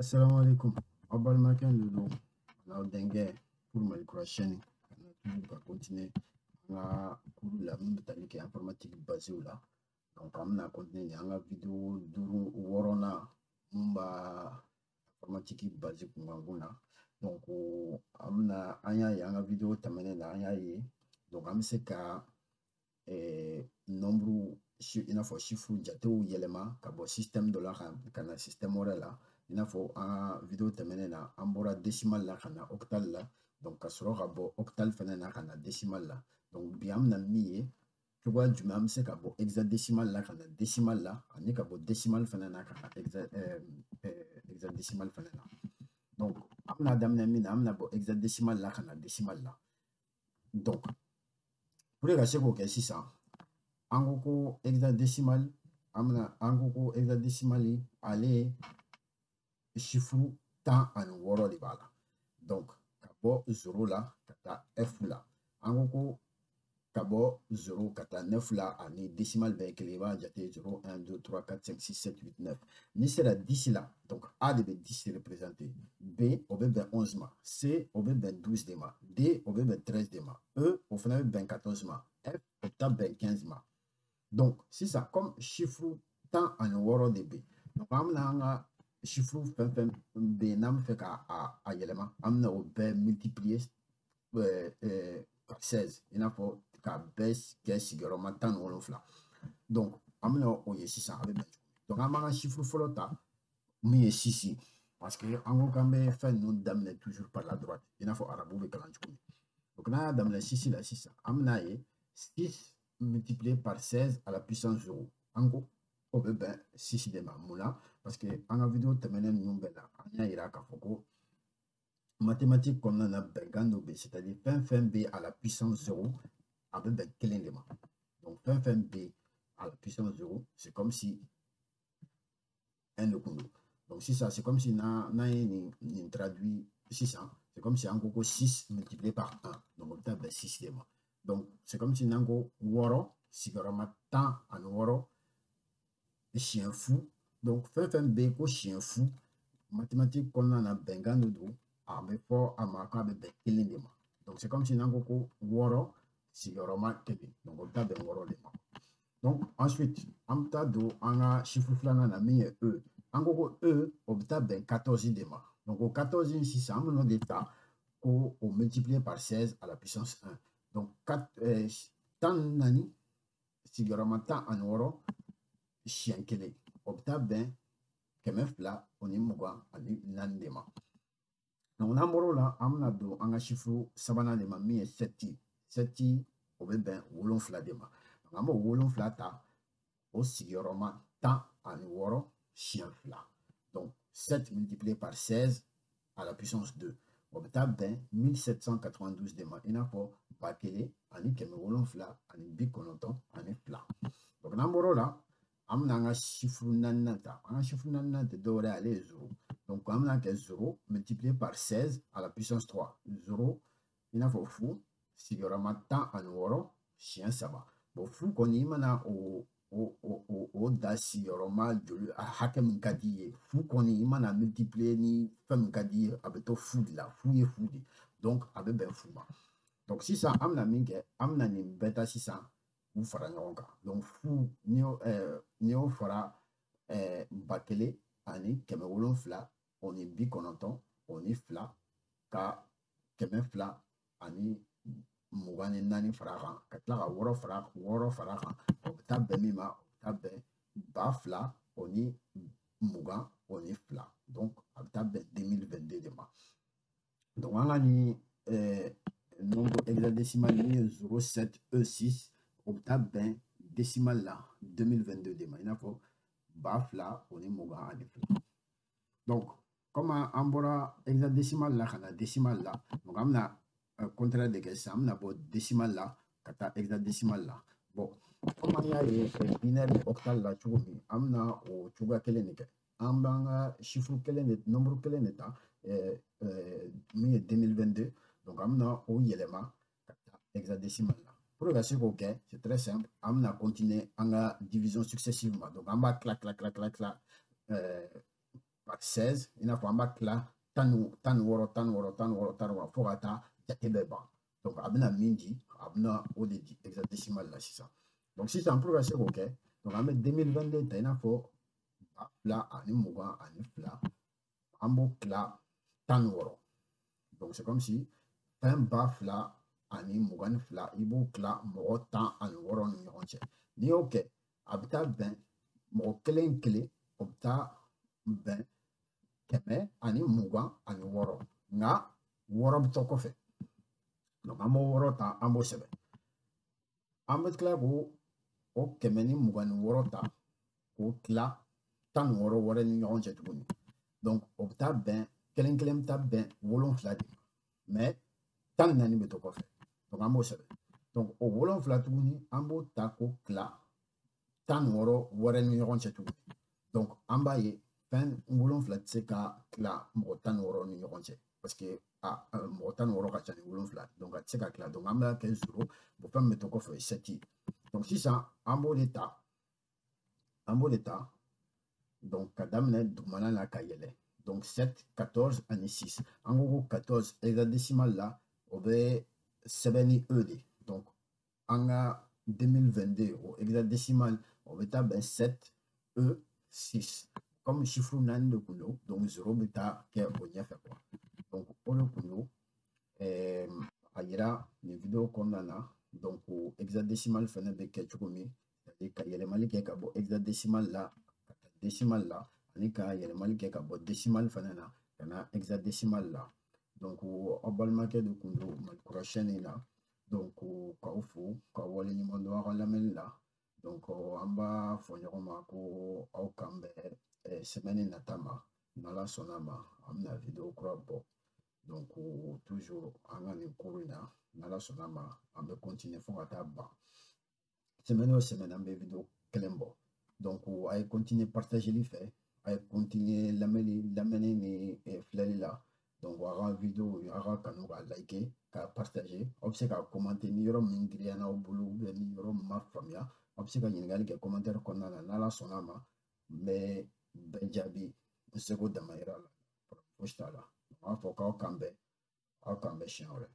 Assalamu alaikum. Aw balimakɛ de don n'aw denkɛ pour Malikura chaîne ka na toujours ka continuer an ka cours la min bɛ tali kɛ informatique base la. Donc an bɛna continuer ni an ka vidéo duuru wɔɔrɔnan mun b'a informatique base kunkankun na. Donc an bɛna an y'a ye an ka vidéo tɛmɛnen na, an y'a ye donc an bɛ se ka nombre i n'a fɔ chiffre jatew yɛlɛma ka bɔ système dɔ la ka na système wɛrɛ la. I n'a fɔ an ka vidéo tɛmɛnen na, an bɔra décimal la ka na octal la, donc ka sɔrɔ ka bɔ octal fɛnɛ na ka na décimal la. Donc bi an bɛna min ye, cogoya jumɛn an bɛ se ka bɔ hexadécimal la ka na décimal la, ani ka bɔ décimal fɛnɛ na ka na hexadécimal fɛnɛ na. Donc an bɛna daminɛ min na, an bɛna bɔ hexadécimal la ka na décimal la. Donc pour que ka se k'o kɛ sisan, an ko ko hexadécimal, an bɛna an ko ko hexadécimal ale chiffre 16 de b'a la. Donc ka bɔ 0 la ka taa F la, an ko ko ka bɔ 0 ka taa 9 la, ani décimal bɛɛ ye kelen, i b'a jate 0 1 2 3 4 5 6 7 8 9. N'i sera 10 la, donc A de bɛ 10 représenter, B o bɛ bɛn 11 ma, C o bɛ bɛn 12 de ma, D o bɛ bɛn 13 de ma, E o fana bɛ bɛn 14 ma, F o bɛ taa bɛn 15 ma. Donc sisan comme chiffre 16 de bɛ yen, donc an bɛna an ka chiffre fɛn fɛn bɛ yen n'an bɛ fɛ ka a yɛlɛma, an bɛna o bɛɛ multiplier par 16, i n'a fɔ k'a bɛɛ kɛ sigiyɔrɔma 17. Donc an bɛna o ye sisan a bɛ bɛn cogo min. Donc an b'an ka chiffre fɔlɔ ta min ye 6, parce que an ko k'an bɛ fɛn ninnu daminɛ toujours par la droite, i n'a fɔ arabu bɛ kalan cogo min. Donc n'an y'a daminɛ 6 la sisan, an bɛna ye 6 multiplié par 16 à la puissance 0, an ko o bɛ bɛn 6 de ma. Mun na? Parce que an ka vidéo tɛmɛnen ninnu bɛɛ la, an y'a yira k'a fɔ ko mathématique kɔnɔna na bɛnkan dɔ bɛ yen, c'est-à-dire fɛn fɛn bɛ à la puissance 0 a bɛ bɛn kelen de ma. Donc fɛn fɛn bɛ à la puissance 0, c'est comme si 1 de kun don. Donc sisan c'est comme si n'an ye nin traduit sisan, c'est comme si an ko ko 6 multiplié par 1, donc o bɛ taa bɛn 6 de ma. Donc c'est comme si n'an ko 6 sigiyɔrɔma 16 siɲɛ fu. Donc fɛn fɛn bɛ yen ko siɲɛ fu, mathématique kɔnɔna na bɛnkan de don, a bɛ fɔ a ma k'a bɛ bɛn kelen de ma. Donc c'est comme si n'an ko ko 6 sigiyɔrɔma kelen, donc o bɛ taa bɛn 6 de ma. Donc ensuite an bɛ taa don an ka chiffre filanan na min ye E. An ko ko E o bɛ taa bɛn 14 de ma. Donc o 14 in sisan an bɛn'o de ta ko o multiplier par 16 à la puissance 1. Donc 14 sigiyɔrɔma 16 siɲɛ kelen, o bɛ taa bɛn 224 de ma. Donc n'an bɔr'o la, an bɛna don an ka chiffre sabanan de ma min ye 7. 7 o bɛ bɛn 7 de ma. Donc an b'o 7 ta o sigiyɔrɔma 16 siɲɛ fila. Donc 7 multiplié par 16 à la puissance 2, o bɛ taa bɛn 1792 de ma, i n'a fɔ 1792. Donc n'an bɔr'o la, an bɛna an ka chiffre naaninan ta. An ka chiffre naaninan tɛ dɔwɛrɛ ye, ale ye 0. Donc an bɛna kɛ 0 multiplié par 16 à la puissance 3. 0 i n'a fɔ fu sigiyɔrɔma 16 siɲɛ saba. Bon fu kɔni i mana o da sigiyɔrɔma joli a hakɛ min ka di i ye, fu kɔni i mana multiplier ni fɛn min ka di i ye, a bɛ to fu de la. Fu ye fu de, donc a bɛ bɛn fu ma. Donc sisan an bɛna min kɛ, an bɛna nin bɛɛ ta sisan k'u fara ɲɔgɔn kan. Donc fu n'i y'o fara 1792 ka 224 fara kan, ka tila ka 6 fara kan, o bɛ taa bɛn min ma, o bɛ taa bɛn 2022. Donc a bɛ taa bɛn 2022 de ma. Donc an ka nin nombre hexadécimal min ye 0 7 E 6, o bɛ taa bɛn décimal la 2022 de ma, i n'a fɔ 2022. Donc comme an bɔra hexadécimal la ka na décimal la, donc an bɛna contraire de kɛ sisan, an bɛna bɔ décimal la ka taa hexadécimal la. Bon comme an y'a ye binaire ni octal la cogo min, an bɛna o cogoya kelen de kɛ. An b'an ka chiffre kelen de, nombre kelen de ta min ye 2022. Donc an bɛna o yɛlɛma ka taa hexadécimal la. Pour ka se k'o kɛ, c'est très simple, an bɛna continuer an ka division successive ma. Donc an b'a tila tila tila tila tila par 16, i n'a fɔ an b'a tila 16 16 16 16 fo ka taa jate bɛɛ ban. Donc a bɛna min di, a bɛna o de di hexadécimal la sisan. Donc sisan pour ka se k'o kɛ, donc an bɛ 2022 ta, i n'a fɔ 2022, an b'o tila 16. Donc c'est comme si fɛn 2022, i b'o tila mɔgɔ 16 ni ɲɔgɔn cɛ. N'i y'o kɛ, a bɛ taa bɛn mɔgɔ kelen kelen, o bɛ taa bɛn 126, nka 6 bɛ to kɔfɛ. Donc an b'o 6 ta, an b'o sɛbɛn. An bɛ tila k'o 126 ta k'o tila 16 wɛrɛ ni ɲɔgɔn cɛ tuguni. Donc o bɛ taa bɛn kelen kelen bɛ taa bɛn 7 de ma, mais 14 bɛ to kɔfɛ. Donc an b'o sɛbɛn. Donc o 7 tuguni, an b'o ta k'o tila 16 wɛrɛ ni ɲɔgɔn cɛ tuguni. Donc an b'a ye fɛn 7 tɛ se ka tila mɔgɔ 16 ni ɲɔgɔn cɛ, parce que mɔgɔ 16 ka ca ni 7, donc a tɛ se ka tila. Donc an b'a kɛ 0, o fɛn min bɛ to kɔfɛ o ye 7 ye. Donc sisan an b'o de ta, an b'o de ta, donc ka daminɛ dugumana la ka yɛlɛ. Donc 7, 14 ani 6. An ko ko 14 hexadécimal la, o bɛ sɛbɛn ni E de. Donc an ka 2022 o hexadécimal, o bɛ taa bɛn 7, E, 6. Comme chiffre 4 de kun don, donc 0 bɛ taa kɛ o ɲɛfɛ quoi. Donc o de kun don a yira nin vidéo kɔnɔna na. Donc o hexadécimal fɛnɛ bɛ kɛ cogo min, c'est-à-dire ka yɛlɛmali kɛ ka bɔ hexadécimal la ka taa décimal la, ani ka yɛlɛmali kɛ ka bɔ décimal fɛnɛ na ka na hexadécimal la. Donc aw balimakɛ de kun don Malikura chaîne la. Donc k'aw fo k'aw waleɲuman dɔn aw ka lamɛnni la. Donc an b'a fɔ ɲɔgɔn ma ko aw k'an bɛn semaine nata ma, n'Ala sɔnna ma, an bɛna vidéo kura bɔ. Donc toujours an ka nin cours in na, n'Ala sɔnna ma, an bɛ continuer fo ka taa ban. Semaine o semaine an bɛ vidéo kelen bɔ. Donc a ye continuer partageli fɛ, a ye continuer lamɛnni ni filɛli la. Donc aw ka vidéo, aw ka kanu k'a liker, k'a partager. Aw bɛ se ka commenter ni yɔrɔ min girinyana aw bolo, ou bien ni yɔrɔ min ma faamuya, aw bɛ se ka ɲininkali kɛ commentaire kɔnɔna na. N'Ala sɔnna ma, n bɛ bɛɛ jaabi n seko damayira la, fosi t'a la. N b'a fɔ k'aw k'an bɛn, aw k'an bɛn siɲɛ wɛrɛ.